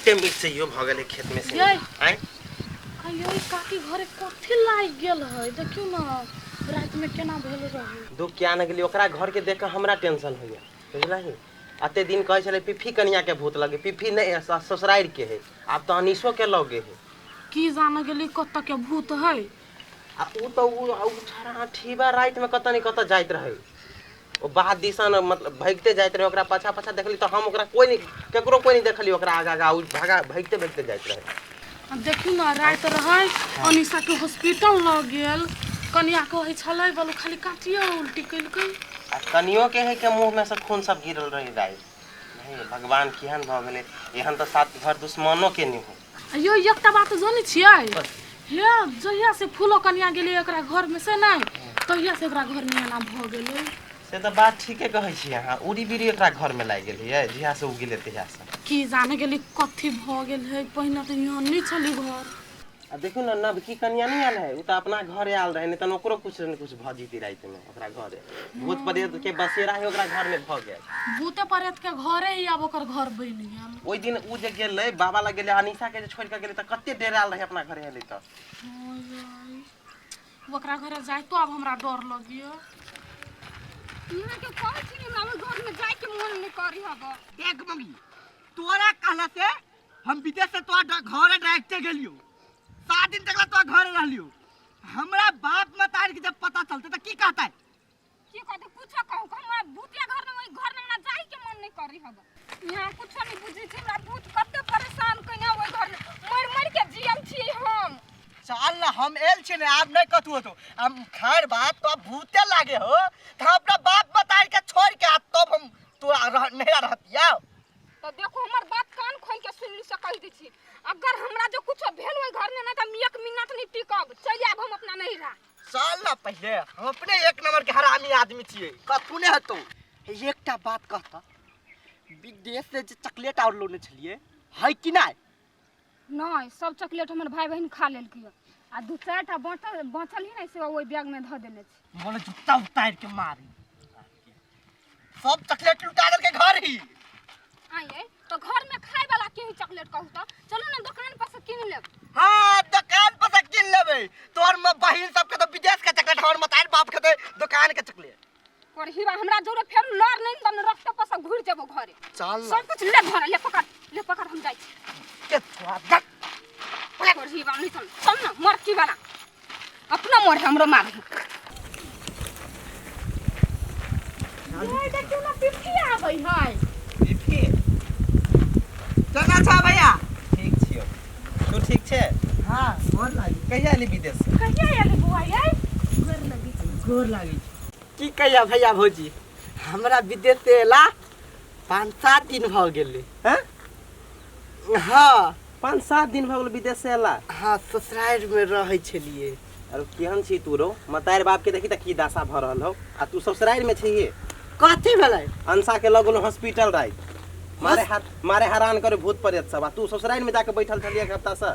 कते मिरचाइयो भऽ गेलै खेत में से। यै। आँय? आइयो ई काकी घरे कथी लागि गेल है, देखियौ ने राति में केना भेल रहे। दुख किया ने गेली, ओकरा घर के देख के हमरा टेंशन होइया, बुझलही? अते दिन कहै छलै पिफी कनिया के भूत लगे, पिफी नहि ससुरारि के है, आब तऽ अनीसो के लगे है। की जाने गेली कतऽ के भूत है। आ उ तऽ उ छड़ा ठीबा राति में कतऽ ने कतऽ जाइत रहै, ओ बाध दिसन मतलब भागिते जाइत रहै, ओकरा पाछा पाछा देखली तऽ हम ओकरा कोइ नहि, केकरो कोइ नहि देखली ओकरा आगा आगा, ओ भागा भागिते भागिते जाइत रहै। आ देखियौ ने राति रहै, अनिशा के हॉस्पिटल लऽ गेल, कनिया कहै छलै बोलो खाली काटिए उल्टी केलकै। आ कनियो के है के मुँह में से खून सब गिरल रहै राति। नहीं भगवान केहन भऽ गेलै, एहन तऽ सात घर दुश्मनो के नहि हो। आ यौ एकटा बात जानै छियै हे, जहिया से फूलो कनिया गेलै एकरा घर में से नहि, तहिया से एकरा घर में एना भऽ गेलै। से तऽ बात ठीके कहै छी अहाँ, उड़ी बीड़ी एकरा घर में लागि गेल है, जहिया से ओ गेलै तहिया से। की जाने गेली कथी भऽ गेल है, पहिने तऽ यहाँ नहि छलै घर। आ देखियौ ने नवकी कनिया नहि आयल है, ओ तऽ अपना घरे आयल रहै, नहि तऽ ओकरो कुछ ने कुछ भऽ जेतै राति में। ओकरा घरे भूत प्रेत के बसेरा है, ओकरा घर में भऽ गेल। भूते प्रेत के घरे ही आब ओकर घर बनि गेल। ओहि दिन ओ जे गेलै बाबा लग गेलै, अनिशा के जे छोड़ि कऽ गेलै तऽ कते डेरायल रहै अपना घरे एलै तऽ। ओकरा घरे जाइतो आब हमरा डर लगियो। यहाँ के कहै छी हमरा ओहि घर में जाय के मन नहीं करी हब। देख मम्मी, तोरा कहला से हम विदेश से तोरा घरे डायरेक्टे गेलियो, 7 दिन तक ला तोरा घरे रहलियो। हमरा बाप मतारी के जब पता चलते त की कहता है? की कहते? कुछो कहू, हमरा भूतिया घर में ओहि घर में हमरा जाय के मन नहीं करी हब। यहाँ कुछो नहीं बुझै छी, हमरा भूत कते परेशान कइने ओहि घर में, मरि मरि के जियल छी हम। चल ना, हम एल छी ने, आब नहीं कथू होतो। हम खैर बात तो भूते लागे हो त हम अपना बाप मतारी के छोड़ के आ तब हम तोरा रह नहीं रहतिया। तो देखो हमर बात कान खोल के सुन ली से कह दै छी, अगर हमरा जो कुछो भेल ओहि घर में ना त हम 1 मिनट नहीं टिकब, चलि आब हम अपना नहीं रह। चल ना, पहले हम अपने 1 नंबर के हरामी आदमी छियै, कथू नहीं हेतौ। एकटा बात कहता, विदेश से जे चॉकलेट और लोने छलियै है कि नहीं? नहीं, सब चॉकलेट हमर भाई बहन खा लेलकै आ 2-4 टा बाँचल ही नहीं से ओहि बैग में धऽ देने छी। बोले जूता उतार के मारी, सब चॉकलेट लुटा देलकै घर ही। आइए तो घर में खाए वाला के ही चॉकलेट कहू तो चलू ना दुकान पर से किन लेब। हाँ दुकान पर से किन लेबै, तोहर बहिन सबके तो विदेश के चॉकलेट, हमर मतार बाप के तो दुकान के चॉकलेट। पर हीरा हमरा जोरे फेर लड़ नहीं तब रस्ते पर से घुर जेबो घरे। चल ना। सब कुछ ले घर, ले पकड़, ले पकड़, हम जाइ छी। के तोरा धक। पर हीरा नहीं चल, चल ना मर की वाला अपना मर हमरो मार। ये देखियौ ना पिप्पी आबै है। पिप्पी? केना छौ भैया? ठीक छियौ, तू ठीक छै? हाँ, गोर लागी। कहिया एली विदेश से? कहिया एली बौआ यै? गोर लागी छी। गोर लागी छी। की कहिया भैया भौजी, हमरा विदेश से एला 5-7 दिन भऽ गेलै। हैं? हाँ। 5-7 दिन भऽ गेल विदेश से एला? हाँ, ससुरारि में रहै छलियै। अरे केहन छी तू रो, मतारि बाप के देखी त की दशा भऽ रहल हौ, आ तू ससुरारि में छिही। कथी भेलै? अंशा के लऽ गेलौ हॉस्पिटल राति, मारे हाथ मारे हरान करे भूत प्रेत सब, आ तू ससुरारि में जाके बैठल छलियै एक हफ्ता से।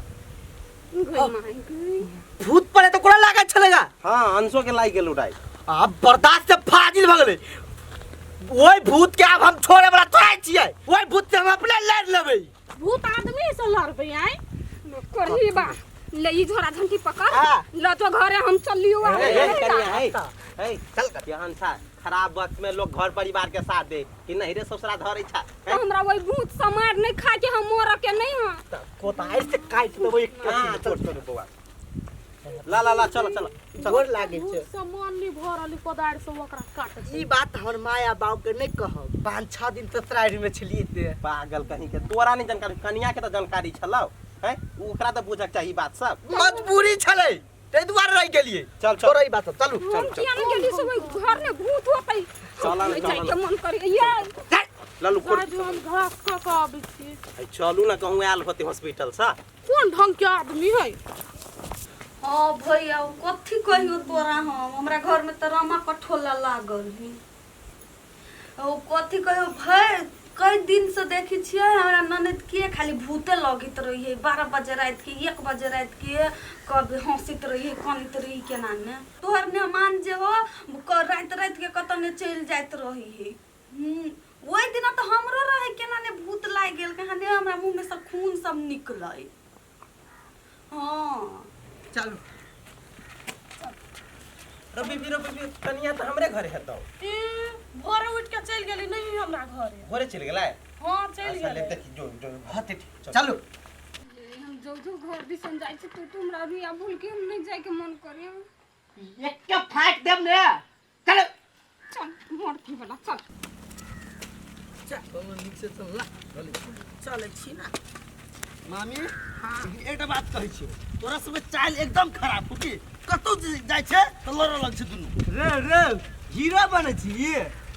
भूत प्रेत ओकरा लागल छलैगा? हाँ, अंशो के लागि गेलौ राति। आब बर्दाश्त से फाजिल भऽ गेलै। ओहि भूत के आब हम छोड़े वाला थोड़े छियै, ओहि भूत से हम अपने लड़ लेबै। भूत आदमी से लड़बै आइ? करही बा, ले ई झोरा झंटी पकड़, हाँ। ल तो घरे हम चलियो आ। ए, ए, कनिया, हे, हे, चल केहन छा खराब वक्त में लोग घर परिवार के साथ दे कि नहीं रे ससुरा धरे छा। तो हमरा वही भूत समार नहीं खा के हम मर के नहीं हां। त कोतार से काट देबो एक। हां, छोड़ छोड़ बौआ, ला ला ला, चलो चलो चलो। गोर लागे छै। भूत से मन नहीं भरल, कोदारि से ओकरा काट छै। ई बात हमर माया बाप के नहीं कहब, 5-6 दिन ससुरारि में छलियै ते। पागल कहीं के, तोरा नहीं जानकारी, कनिया के तो जानकारी छलौ हैं, ओकरा तो बुझक चाही बात सब। मजबूरी छलै ताहि दुआरे रहि गेलियै। चल, चल। छोड़ो ई बात सब, चलू। हम किया नहीं गेली से ओहि घर में भूत होतै। चल ना, नहीं चल जाय ना। के मन करे ये। ललू कोर। राजू, हम घास कऽ कऽ आबै छी। अरे चलू ना, कहूँ आयल होते हॉस्पिटल से। कोन ढंग के आदमी है? हाँ भैया, कथी कहियो तोरा, हम हमरा घर में तऽ रामा कठोला लागल है। ओ कथी कहियो भै, कई दिन से देखै छियै हमरा ननद के खाली भूते लगैत रही है। 12 बजे राति के, 1 बजे राति के कभी हंसैत रही है, कनैत रही केना ने। तोहर मेहमान जे हो राति राति के कतऽ ने चलि जाइत रही है। ओहि दिना तऽ हमरो रहे केना ने भूत लागि गेल, कहाँ ने हमरा मुँह में सब खून सब निकलै। हाँ चलू। रवि भी, रवि भी, कनिया तऽ हमरे घरे हेतौ। ई भोरे उठ के चलि गेली, नहीं हमरा घरे। भोरे चलि गेलै? हाँ चलि अच्छा, ले गेलै। देखी जो जो हाँ ठीक, चलू। हम जो जो घर दिसन जाइ छी तो हमरा रुइया भूल के हम नहीं जाय के मन करे। एक के फाट देब ने, चलो। चल मरती वाला चल। चल नीक से चल ना। चलै छी ना। मामी हाँ एकटा बात कहै छियौ, तोरा सबके चाल एकदम खराब हो की, कतौ जाइ छै तऽ लड़ऽ लग छै दुनू। रे रे हीरो बनै छी,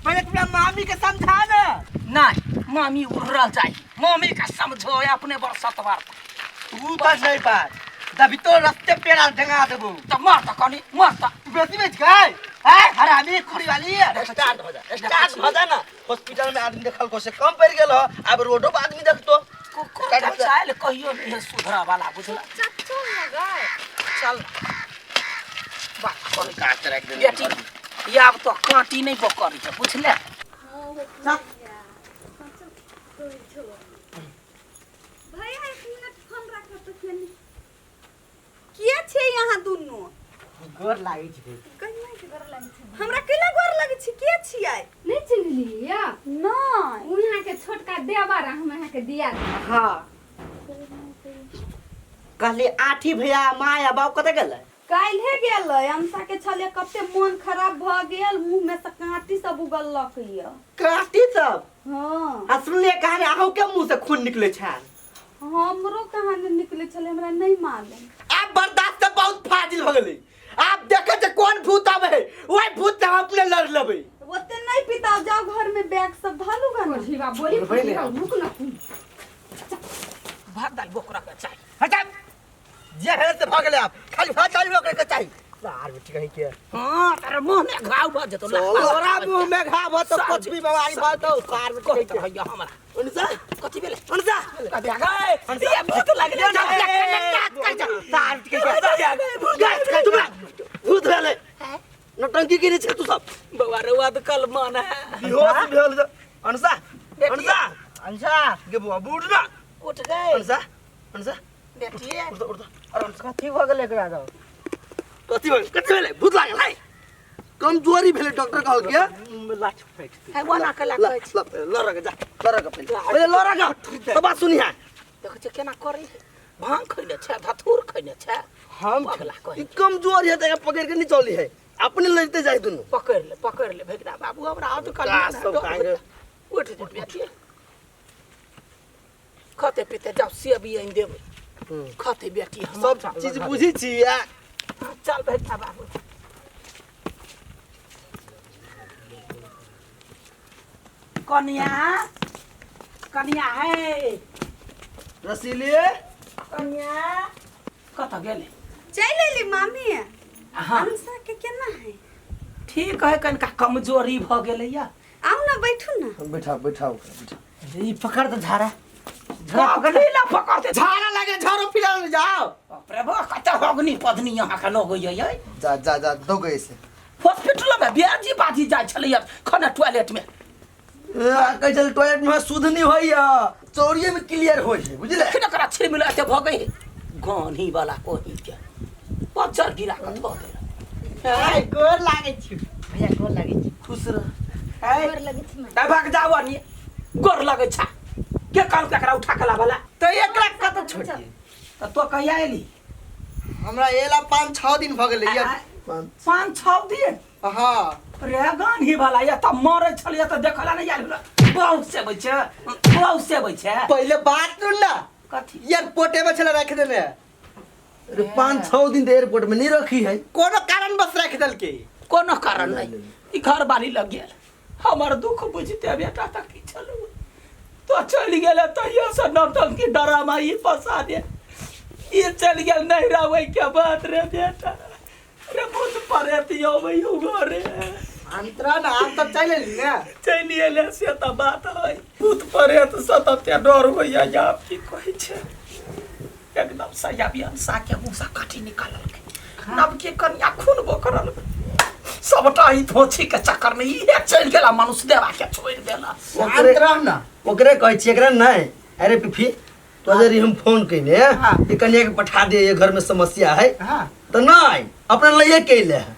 पहिले अपना मामी के समझा ने। नहीं मामी उड़ल जाई, मामी का समझो अपने बरसत वार्ता। तू तऽ छै बात दबी तो रस्ते पेड़ा ढंगा देबो। तऽ मार तऽ कनी मार तऽ। तू बेसी बेच गए हैं हरामी कुड़ी वाली। स्टार्ट हो जा, स्टार्ट हो जा ना। हॉस्पिटल में आदमी देखल को से कम पड़ गेल हो, अब रोडो पर आदमी देखतो। कुकुर का चाल कहियो नहीं है सुधरा वाला, बुझला? चल चल लगा चल बात कर काट रख दे बेटी, ये अब तो कांटी नहीं पकड़ी छै, बुझले? भैया एक मिनट फोन राखो तो केनी किया छे यहाँ दुनू? गोर लागै छै। हमरा केला गोर लागै छै? किया छियै? नहीं चिन्हली या? नहीं। उ यहाँ के छोटका देवर आ हम यहाँ के दिया। हाँ कहली आठी भैया माय आ बाप कतऽ गेलै? काल्हे गेलै, अंशा के छले कते मन खराब भ गेल, मुंह में से कांटी सब उगलक य। कांटी सब? हाँ। आ सुनलियै कहानी अहूँ के मुंह से खून निकले छल? हमरो कहानी निकले छले, हमरा नहीं मालूम। आब बर्दाश्त से बहुत फाजिल भ गेलै, आब देखे छै कोन भूत आबै है, ओहि भूत से हम अपने लड़ लेबै। ओते नहीं पिताओ, जाओ घर में बैग सब धलू गा ना। कोठीबा बोली कोठीबा रुक ना तू। भात दाल बोकरा के चाही। हटा जे भेल से भ गेलै, आब खाली भात दाल बोकरा के चाही। सार बेटी कहीं के। हाँ तारा मुंह में घाव भ जेतो। तोरा मुंह में घाव भ तो कुछ भी बीमारी भ तो सार बेटी कहीं के। भैया हमरा उनसा कथी भेलै? उनसा कथी आ गए? ये भूत लागले। सार बेटी कहीं के। भूत भेलै नौटंकी केने छै तू सब। बौआ रौआ तऽ कल मन है। बेहोश भेल। अनसा अनसा अनसा गे बौआ बूढ़ ना उठ गए। अनसा अनसा बेटी उठ उठ। अरे कथी भऽ गेलै एकरा? कथी भेलै? कथी भेलै? भूत लागल है, कमजोरी भेलै, डॉक्टर कहल के लाठ फेंक दे। है वना के लागै छै। लड़ के जा, लड़ के पहिले लड़ के तो बात सुनी है। देखै छै केना करै है, भांग खैने छै, धतूर खैने छै। हम पगला कहै ई कमजोर है त पकड़ के नहीं चली है, अपने लड़ते जाय दुनू। पकड़ ले पकड़ ले भैगना बाबू हमरा हाथ कल सब काहे उठ जा बेटी। खाते पीते जाओ सेब आनि देबै, खाते बेटी हम सब चीज बुझी छी। चल भैगना बाबू। कनिया कनिया है रसीली कनिया कतऽ गेलै? चलि एली मामी। हाँ अंशा के केना है? ठीक है, कनिका कमजोरी भ गेलै या। आउ ना बैठू ना। बैठाओ बैठाओ बैठाओ। ई पकड़ त झाड़ा झाड़ा पकड़ ले, पकड़ झाड़ा लगे झाड़ो फिरा ले जाओ। बाप रे बा कत होगनी पदनी यहाँ के लोग ये जा जा जा दो गए से हॉस्पिटल में ब्याजी बाजी जाय छलै खाना टॉयलेट में। कहै छल टॉयलेट में शुद्ध नहीं होइया, चौड़िए में क्लियर होइ छै, बुझले? फिर एकरा छिर मिलाते भ गई गानी वाला कोही के पच्चर गिरा के धो देल। गोर लागै छी भैया, गोर लागै छी। खुश रह। गोर लगै छी। ए भाग जाओ नी, गोर लगै छा के काल के एकरा उठा के लावला त एकरा कत छोड़ दिए? त तो कहिया एली? हमरा एला 5-6 दिन भ गेलै यार। 5-6 दिन? हां रे गानी वाला या त मरै छल या त देखला नहीं आयल। बहुत सेबै छै, बहुत सेबै छै। पहिले बात सुन ना। कथी? एयरपोर्ट में छला रख देने। अरे 5-6 दिन एयरपोर्ट में नहीं रखी है, कोनो कारण बस रख देलके। कोनो कारण नहीं, ई घर बारी लग गेल। हमर दुख बुझते बेटा तक की चलू तो चल गेल तहिया से नौटंकी डरामा ई फंसा दे। ई चल गेल नहीं रहै के बात रे बेटा। रे भूत परेत अबै हो घरे। अंतरा ना आप तब चल एली ना। चलि एले से त बात है, भूत परेत से त डर होइया। आप की कहै छै एकदम सयाबी अंसा के मुँह से काटी निकाललकै। नब के कनिया खून बोकरल सबटा ई धोछी के चक्कर में इहे चलि गेला, मनुष्य देवा के छोड़ि देला। ओकरे ना ओकरे कहै छी, एकरा नहीं अरे पिफी तो अगर हम फोन कइने हाँ। कि कन्या के पठा दे ये घर में समस्या है हाँ तो नहीं अपना लइए के ले है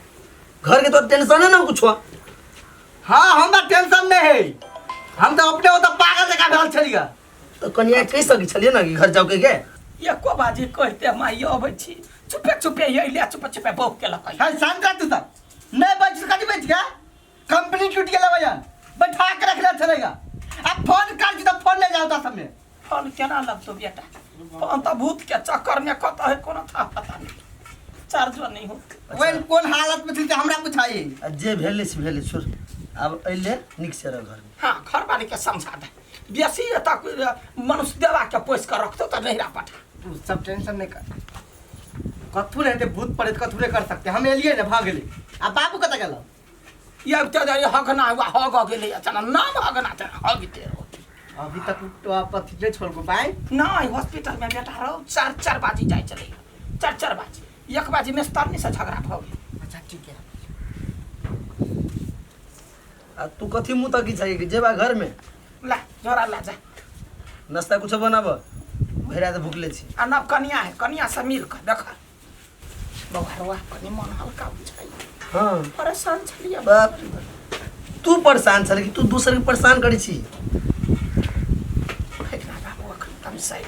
घर के तो टेंशन है ना कुछ हाँ हमरा टेंशन नहीं है हम तो अपने ओतऽ पागल जकाँ भेल छलियै तो कन्या कहि सकै छलियै ना कि घर जाओ के गे एको बाजी कहते माई अबै छी चुपे चुपे अइले चुपे चुपे बौह के लकै है शांत रह तू सब नहीं बच कथी बच गया कंपनी टूट गेलै भैया बैठा के रखले छलेगा अब फोन कर छी तो फोन ले जाओ सब में फोन केना लगतो बेटा फोन तऽ भूत के चक्कर में कतऽ है कोनो था पता नहीं चार्जो नहीं हो वही कोन हालत में छल से हमरा बुझाई आ जे भेलै से भेलै छोड़ आब अइले नीक से रह घर में हाँ घर वाले के समझा दे बेसी एतऽ मनुष्य देवा के पोसि कऽ रखतो तऽ नहिरा पठा तू सब टेंशन नहीं कर कथू रहते भूत पड़े कथू नहीं कर सकते हम एलिए ने भऽ गेलै आ बाबू कतऽ गेल ये तो जाय हगना हुआ हग गेलै अचानक नाम हगना छै हगिते रहो अभी तक तो आप अथी नहीं छोड़ को पाए नहीं हॉस्पिटल में बेटा रहो चार चार बाजी जाय चले चार चार बाजी एक बाजी में स्तरनी से झगड़ा भऽ गेल अच्छा ठीक है आ तू कथी मुँह तकी छै कि जेबा घर में ला जोरा ला जा नाश्ता कुछ बनाब भरि रात भुखले छी आ नव कनिया है कनिया से मिल कऽ देख बौआ रौआ कनि मन हल्का बुझाइ हाँ परेशान छलियै बाप रे बाप। तू परेशान छल कि तू दोसर के परेशान करै छी फेकना बाबू अखन तमसै